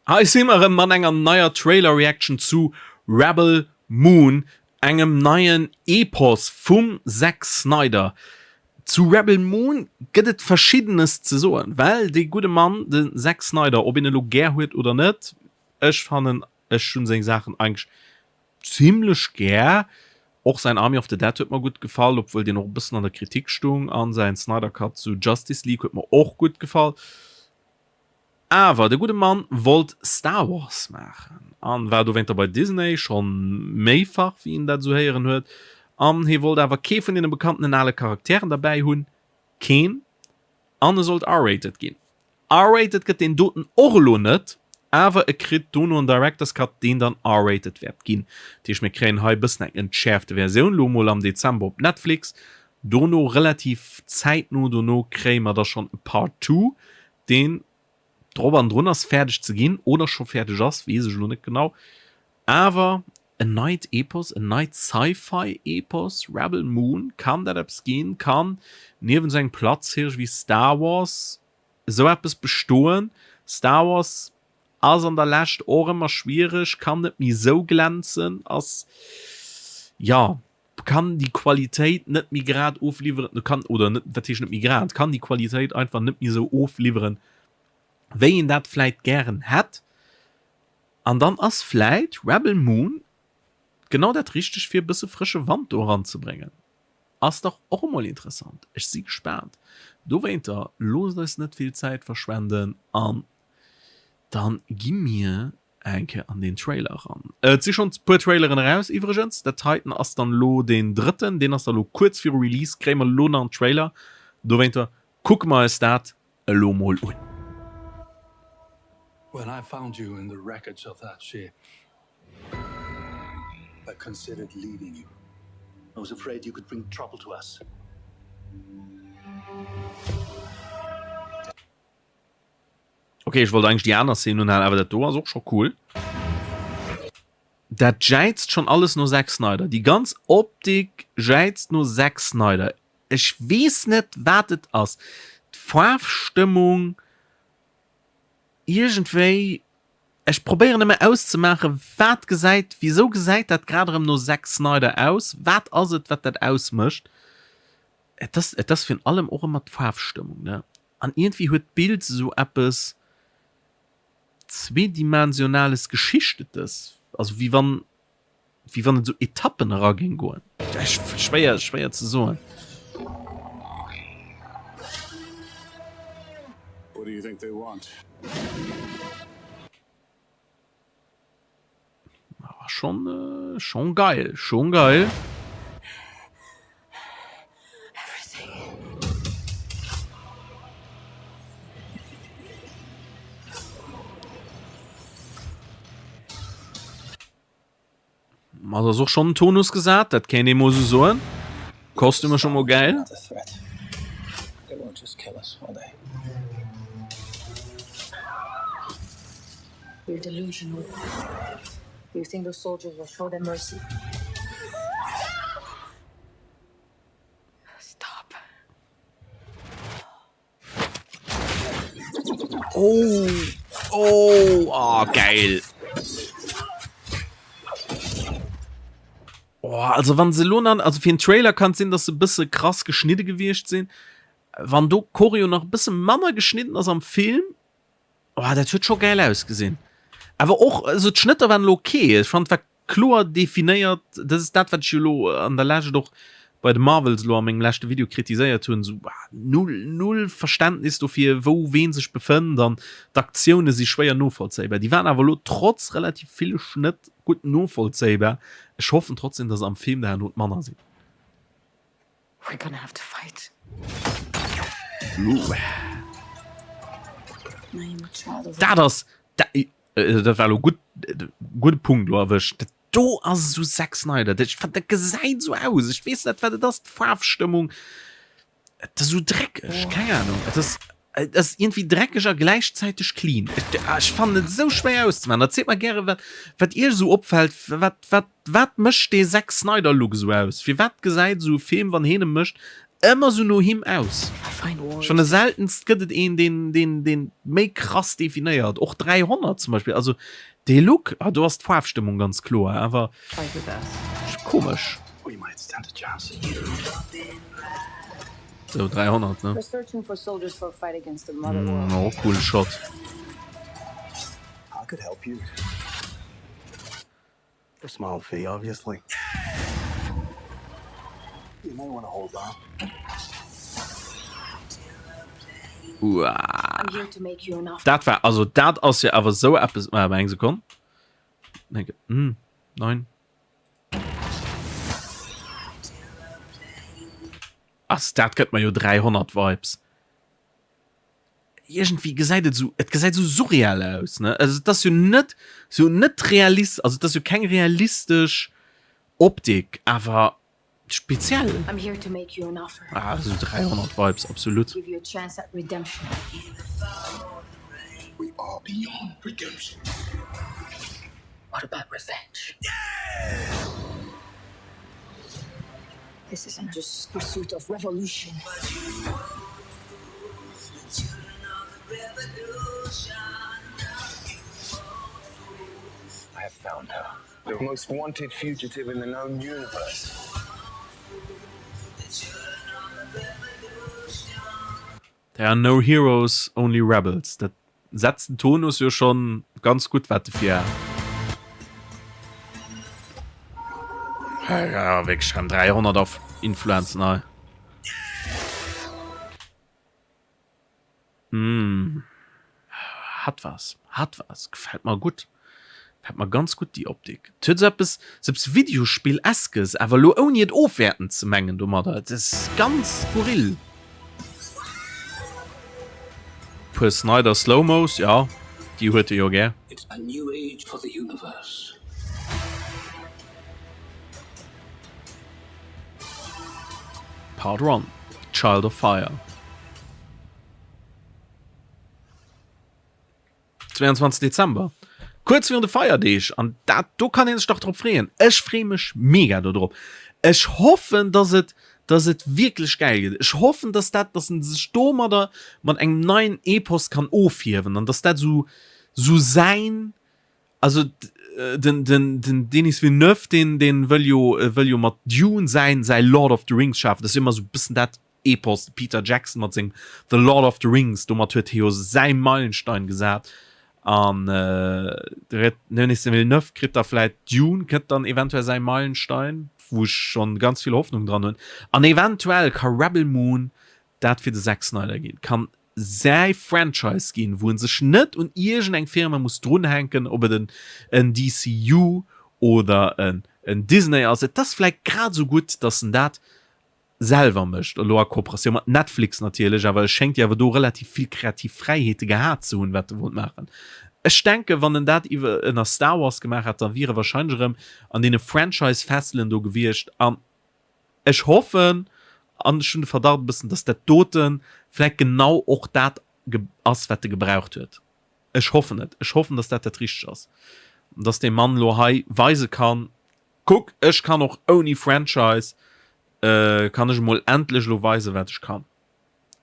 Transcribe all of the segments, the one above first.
Hei si mer erëm mat enger neier Trailer Reaction zu Rebel Moon, engem neien Epos vum Zack Snyder. Zu Rebel Moon gëtt et verschiddenes ze soen, well dee gudde Mann, de Zack Snyder, ob een e lo gär huet oder net, ech fannen, ech hunn seng Saachen eigentlech zimlech gär. Och säin Army of the Dead huet mer gutt gefall, obwuel deen och e bëssen an der Kritik stung, an säin Snyder Cut zu Justice League huet mer och gutt gefall. Awer de gudde Mann wollt Star Wars maachen an war dowéinter bei Disney, schonn méifach wéi een dat esou héieren huet. An hie wollt awer kee vun deene bekannten ale Charakteren derbäi hunn, keen, an e sollt R-rated ginn. R-rated gëtt deen doten och elo net, awer e kritt dono en Director's Cut deen dann R-rated wäert ginn. Dat heescht mir kréien hei e bëssen eng entschäerfte Versioun elo mol am Dezember op Netflix, dono relativ zäitno dono kréie mer da schonn e Part Two, deen drop an drun ass fäerdeg ze ginn oder scho fäerdeg ass, weess ech elo net genau. Awer en neit Epos, en neit Sci-Fi-Epos, Rebel Moon, kann dat eppes ginn? Kann niewent esou engem Platzhirsch wéi Star Wars esou eppes bestoen? Star Wars ass an der Lescht och ëmmer schwiereg, kann net méi esou glänzen, ass, jo, kann déi Qualitéit net méi grad ofliwweren, kann, oder net, wat heescht net méi grad, kann déi Qualitéit einfach net méi esou ofliwweren, wéi een dat vläit gären hätt. An dann ass vläit Rebel Moon genau dat Richtegt, fir e bësse frësche Wand do eranzebréngen. Ass dach och emol interessant. Ech si gespaant. Dowéinter, loosst eis net vill Zäit verschwenden an dann gi mir eng Kéier an deen Trailer eran. Et si schonn puer Traileren eraus iwwregens. Dat heiten ass dann elo deen drëtten, deen ass da elo kuerz viru Release, kréie mer elo nach en Trailer. Dowéinter kucke mer eis dat elo mol un. When I found you in the wreckage of that ship, I considered leaving you. I was afraid you could bring trouble to us. Ok, ech wollt eigentlech déi aner Szene unhalen, awer dat do ass och scho cool. Dat jäizt schon alles no Zack Snyder. Déi ganz Optik jäizt no Zack Snyder. Ech weess net wat et ass. D'Faarfstëmmung, iergendwéi, ech probéieren ëmmer auszemaachen, wat gesäit, wisou gesäit dat grad erëm no Zack Snyder aus? Wat ass et, wat dat ausmécht? Et ass, et ass virun allem och ëmmer d'Faarfstëmmung, ne? An iergendwéi huet d'Bild esou eppes zweedimensionales, geschichtetes, also wéi wann, wéi wann et esou Etappen era géing goen. Schwéier, schwéier ze soen. What do you think they want? Awer schon, schon geil, schon geil. Ma ass och schon en Tonus gesat, dat kéint ee mol sou soen. Kostümer schon mol geil. You're delusional. You think those soldiers will show them mercy? Stop. Oh, oh, oh, geil. Oh, also wann se lo nach, also fir en Trailer kann et sinn, dass se e bësse krass geschnidde gewiescht sinn. Wann do d'Choreo nach e bësse manner geschnidden ass am Film, Oh, dat huet scho geil ausgesinn. Awer och, also d'Schnëtter waren elo ok. Ech fand, war kloer definéiert. Dat ass dat, wat ech jo elo an der Lescht och bei de Marvels elo a mengem leschte Video kritiséiert hunn, esou null, null Verständnis dofir, wou ween sech befënnt an d'Aktioune si schwéier novollzéibar. Déi waren awer elo trotz relativ ville Schnëtt gutt novollzéibar. Ech hoffen trotzdem, dass am Film der herno manner sinn. We're gonna have to fight. Dat ass, dat war elo gutt, gudde Punkt elo erwëscht. Dat do ass esou Zack Snyder. Dat, dat gesäit esou aus. Ech weess net, wat et ass, d'Faarfstëmmung. Et ass esou dreckeg, keng Ahnung. Et ass, et ass iergendwéi dreckeg a gläichzäiteg clean. Ech, ech fannen et esou schwéier auszemaachen. Erzielt mer gäre, wat, wat iech esou opfält, wat, wat, Wat mécht dee Zack Snyder Look esou aus? Firwat gesäit esou e Film, wann heen e mécht, ëmmer sou no him aus. Ech fanne seltenst gëtt et een deen deen deen méi krass definéiert, och 300 zum Beispill, also dee Look, ah do ass d'Faarfstëmmung ganz kloer, awer komesch. Sou 300 ne? Oh cool Shot. For small fee, obviously. You may want to hold on. Uah. Dat war, also dat ass jo awer sou eppes, ah, eng Sekonn. Hm, nein. Ass dat gëtt mer jo 300 Vibes. Iergendwéi gesäit et esou, et gesäit esou surreal aus, ne? Also et ass jo net sou net realis-, also et ass jo keng realistesch Optik, awer speziell. I'm here to make you an offer. Ah, esou 300 Vibes, absolut. Give you a chance at redemption. We are beyond redemption. What about revenge? This isn't just pursuit of revolution. I have found her. The most wanted fugitive in the known universe. There are no heroes, only rebels. Dat setzt den Tonus jo schon ganz gutt wat de fir. Ja, wierklech rem 300 auf Influenzen hei. Mmh. Hat was, hat was. Gefällt mer gutt. Gefällt mer ganz gutt déi Optik. Et huet esou eppes, esou eppes Videospill-eskes, awer elo ouni et ofwäertend ze mengen domadder. Et ass ganz skurril. Puer Snyder Slow-Mos, jo, déi huet e jo gär. It's a new age for the universe. Part 1, Child of Fire. 22 Dezember, kuerz virun de Feierdeeg, an dat do kann een sech dach drop freeën. Ech freeë mech mega do drop. Ech hoffen, dass et, dass et wierklech gäil gëtt. Ech hoffen, dass dat, dass en sech domadder mat engem neien Epos kann ofhiewen an dass dat esou, esou säin, also den, den, den Denis Villeneuve, deen, deen wëll jo, wëll jo mat Dune säin, säi Lord of the Rings schafen. Dat ass jo ëmmer esou e bëssen dat Epos, de Peter Jackson mat sengem The Lord of the Rings, domat huet hie jo säi Meilenstein gesat. An de Denis Villeneuve kritt da vläit Dune, kritt dann eventuell säi Meilenstein, wou ech schonn ganz vill Hoffnung dran hunn. An eventuell ka Rebel Moon dat fir de Zack Snyder ginn, kann säi Franchise ginn, wou en sech net un iergendeng Firma muss drunhänken, ob et en en DCU oder en en Disney ass. Et ass vläit grad esou gutt, datt en dat selwer mécht, elo a Kooperatioun mat Netflix natierlech, awer e schéngt jo awer do relativ vill kreativ Fräiheete gehat ze hunn, wat e wollt maachen. Ech denken, wann en dat iwwer ënner Star Wars gemaach hätt, da wier e wahrscheinlech erëm an deene Franchise-Fesselen do gewiescht an ech hoffen an ech hunn de Verdacht e bëssen, dass dat dote vläicht genau och dat ass, wat e gebraucht huet. Ech hoffen et. Ech hoffen, dass dat dat Richtegt ass, dass dee Mann elo hei weise kann, Kuck, ech kann och ouni Franchise, kann ech emol endlech elo weisen, wat ech kann.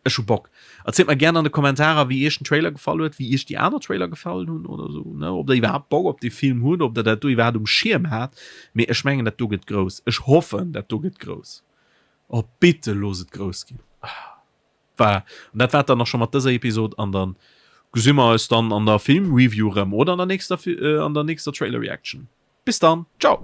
Ech hu Bock. Erzielt mer gären an de Kommentarer, wéi iech den Trailer gefall huet, wéi iech déi aner Trailer gefallen hunn oder esou, ne, ob der iwwerhaapt Bock op dee Film hutt, ob der dat do iwwerhaapt um Schierm hat. Mee ech mengen, dat do gëtt grouss. Ech hoffen, dat do gëtt grouss. Oh, bitte looss et grouss ginn. Voilà, an dat war et dann och scho mat dëser Episod an dann gesi mer eis dann an der Film-Review rëm oder an der nächster, an der nächster Trailer-Reaction. Bis dann, ciao!